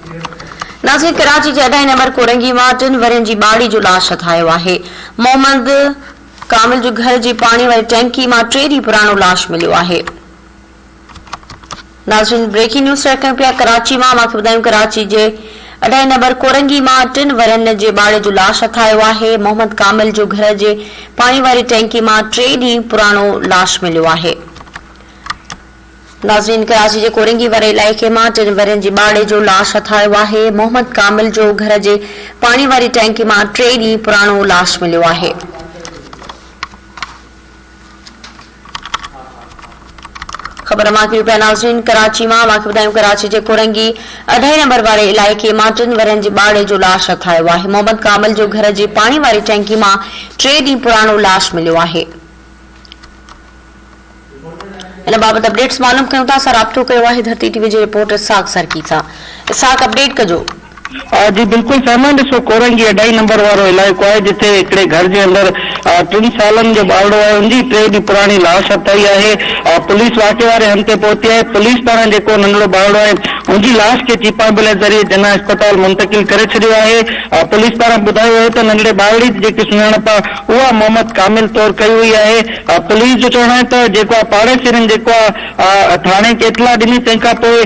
ناظرين ڪراچي جي اڍائي نمبر ڪورنگي مان ٽن ورهين جي ٻارڙي جو لاش هٿ آيو آهي. محمد ڪامل جو گهر جي پاڻي واري ٽينڪي مان ٽي ڏينهن پراڻو لاش مليو آهي. ناظرين بريڪنگ نيوز شيئر ڪيون پيا ڪراچي مان اوهان کي ٻڌايون ڪراچي جي اڍائي نمبر ڪورنگي مان ٽن ورهين جي ٻارڙي جو لاش هٿ آيو آهي. محمد ڪامل جو گهر جي پاڻي واري ٽينڪي مان ٽي ڏينهن پراڻو لاش مليو آهي. ناظرين ڪراچي جي ڪورنگي واري علائقي مان ٽن ورهين جي ٻارڙي جو لاش هٿ آيو آهي. محمد ڪامل جو گهر جي پاڻي واري ٽينڪي مان ٽي ڏينهن پراڻو لاش مليو آهي. خبر اوهان کي پيا ناظرين ڪراچي مان اوهان کي ٻڌايون ڪراچي جي ڪورنگي اڍائي نمبر واري علائقي مان ٽن ورهين جي ٻارڙي جو لاش هٿ آيو آهي محمد ڪامل جو گهر جي پاڻي واري ٽينڪي مان ٽي ڏينهن پراڻو لاش مليو آهي ان بابت اپڊيٽس معلوم ڪيون ٿا اسان رابطو ڪيو آهي ڌرتي ٽي وي جي رپورٽر اسحاق سرڪي سان اسحاق اپڊيٽ ڪجو. جي بلڪل سائمان ڏسو ڪورنگي اڍائي نمبر وارو علائقو آهي جتي هڪڙي گهر جي اندر ٽن سالن جو ٻارڙو آهي ان جي ٽي ڏينهن پراڻي لاش هٿ آئي آهي پوليس واقعي واري هنڌ تي پهتي آهي پوليس پاران جيڪو ننڍڙو ٻارڙو آهي ان جي لاش کي چيف ايمبولينس ذريعي جناح اسپتال منتقل ڪري ڇڏيو آهي پوليس پاران ٻڌايو ويو ته ننڍڙي ٻارڙي جي جيڪي سڃاڻپ اها محمد ڪامل طور ڪئي وئي آهي پوليس جو چوڻ آهي ته جيڪو آهي پاڙيسرين جيڪو آهي ٿاڻي کي اطلاع ڏني تنهن کان پوء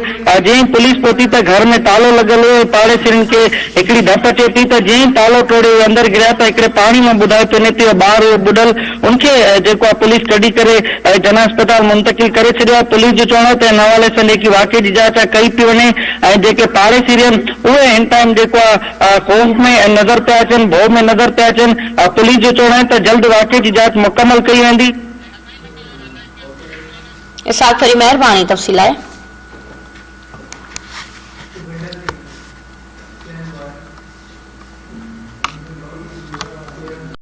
جئين ئي پوليس پهتي ته گهر ۾ تالو لڳل هو ۽ پاڙيسرين کي هڪڙي ڌپ اچي پئي ته جئين ئي تالو ٽوڙي اهي اندر گهڙيا ته هڪڙي پاڻي مان ٻڌايو پئي ني ته اهو ٻار هيو ٻڏل ان کي جيڪو آهي پوليس ڪڍي ڪري جناح اسپتال منتقل ڪري ڇڏيو آهي پوليس جو چوڻ آهي ته ان حوالي سان جيڪي واقعي جي جاچ آهي ڪئي پئي وڃي ۽ جيڪي پاڙيسري آهن اهي هن ٽائيم جيڪو آهي خوف ۾ نظر پيا اچن ڀؤ ۾ نظر پيا اچن پوليس جو چوڻ آهي ته جلد واقعي جي جاچ مڪمل ڪئي ويندي. اسحاق ڦري مهرباني تفصيل لاء.